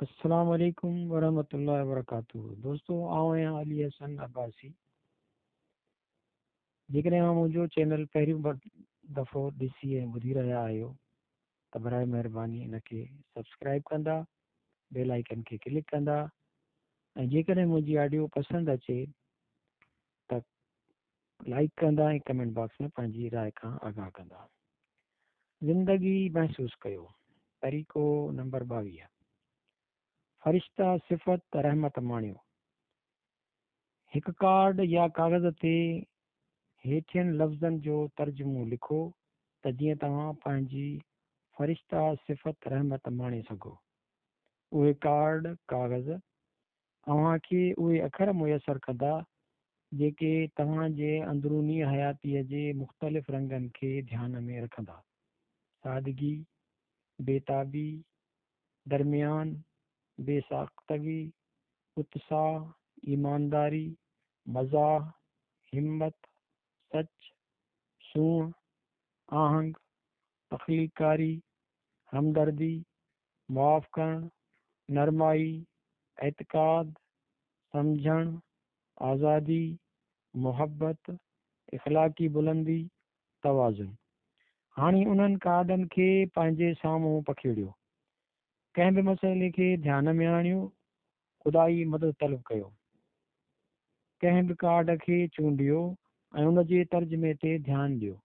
السلام عليڪم ورحمة الله وبرڪاته دوستو آئون آهيان علي حسن عباسي جيڪڏهن اوهان منهنجو چينل پهريون دفعو ڏسي ۽ ٻڌي رهيا آهيو ته برائي مهرباني ان کي سبسڪرائب ڪندا بيل آئيڪن کي ڪلڪ ڪندا ۽ جيڪڏهن منهنجي آڊيو پسند اچي ته لائيڪ ڪندا ۽ ڪمينٽ باڪس ۾ پنهنجي راء کان آگاهه ڪندا. زندگي محسوس ڪيو. طريقو نمبر 22. فرشته صفت رحمت ماڻيو. هڪ ڪارڊ يا ڪاغذ تي هيٺين لفظن جو ترجمو لکو ته جيئن توهان پنهنجي فرشته صفت رحمت ماڻي سگهو. اهي ڪارڊ، ڪاغذ، اوهان کي اهي اکر ميسر ڪندا، جيڪي توهان جي اندروني حياتيء جي مختلف رنگن کي ڌيان ۾ رکندا. سادگي، بي تابي، درميان، بي ساختگي، اتساهه، ايمانداري، مزاح، همت، سچ، سونهن، آهنگ، تخليقڪاري، همدردي، معاف ڪرڻ، نرمائي، اعتقاد، سمجهڻ، آزادي، محبت، اخلاقي بلندي، توازن. هاڻي انهن ڪارڊن کي پنهنجي سامهون پکيڙيو. ڪنهن به مسئلي کي ڌيان ۾ آڻيو، خدائي مدد طلب ڪيو. ڪنهن به ڪارڊ کي چونڊيو ۽ ان جي ترجمي تي ڌيان ڏيو.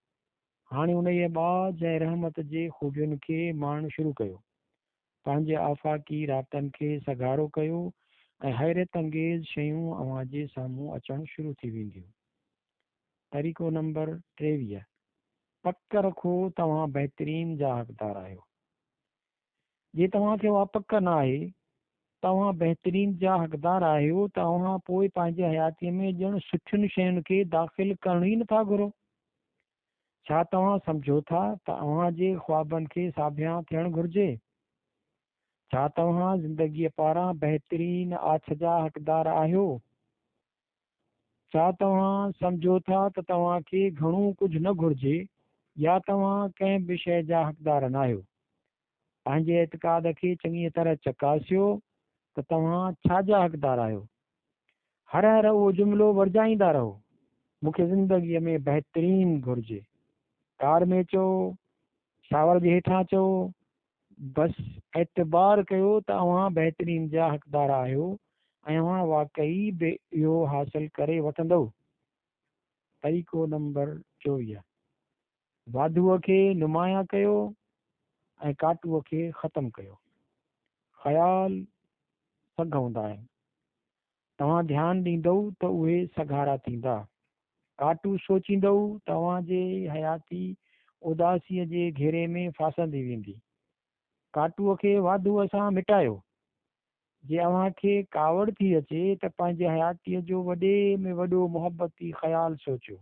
هاڻي انهيء ٻاجهه ۽ رحمت جي خوبين کي ماڻڻ شروع ڪيو. پنهنجي آفاقي رابطن کي سگهارو ڪيو ۽ حيرت انگيز شيون اوهان جي سامهون اچڻ شروع ٿي وينديون. طريقو نمبر 23، پڪ رکو توهان بهترين جا حقدار آهيو. جي توهان کي اها پڪ نه آهي ته اوهان بهترين جا حقدار آهيو ته اوهان پوء پنهنجي حياتيء ۾ ڄڻ سٺين شين کي داخل ڪرڻ ئي نٿا گهرو. ڇا توهان سمجهو ٿا ته اوهان جي خوابن کي ساڀيان ٿيڻ گهرجي؟ ڇا توهان زندگيء پاران بهترين آڇ جا حقدار آهيو؟ ڇا توهان سمجهو ٿا ته توهان کي گهڻو ڪجهه نه گهرجي يا توهان ڪنهن به شيء جا حقدار ناهيو؟ پنهنجي اعتقاد کي چڱيء طرح چڪاسيو ته توهان ڇا جا حقدار آهيو. هر هر اهو جملو ورجائيندا رهو، مون کي زندگيء ۾ بهترين گهرجي. ڪار ۾ چئو، شاور جي هيٺان چئو، بس اعتبار ڪيو ته اوهان بهترين جا حقدار آهيو ۽ اوهان واقعي به اهو حاصل ڪري وٺندؤ. طريقو نمبر 24. واڌوء کي نمايان ڪيو ۽ ڪاٽوء کي ختم ڪيو. خيال سگهه هوندا آهن. توهان ڌيان ڏيندؤ ته اهي سگهارا ٿيندا. ڪاٽو سوچيندؤ ته اوهان جي حياتي اداسيء جي گهيري ۾ ڦاسندي ويندي. ڪاٽوء کي واڌوء سان مٽايو. جي اوهان کي ڪاوڙ ٿي اچي ته پنهنجي حياتيء جو وڏي ۾ وڏو محبتي خيال سوچيو.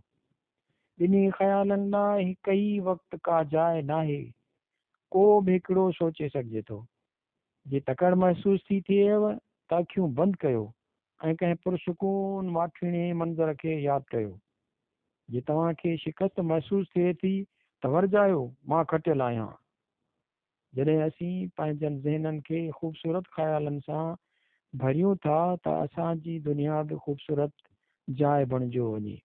ٻنهي خيالن لاء هڪ ئي وقت ڪا جاء ناهي، ڪو به هڪڙو سوچي سگهجي ٿو. جي تڪڙ محسوس ٿي ٿئيو ته اکيون بند ڪيو ۽ ڪنهن پرسڪون ماٺيڻي منظر کي ياد ڪيو. جي توهان کي شڪست محسوس ٿئي ٿي ته ورجايو، مان کٽيل آهيان. جڏهن اسين پنهنجن ذهنن کي خوبصورت خيالن سان ڀريون ٿا ته اسان جي دنيا به خوبصورت جاء بڻجيو وڃي.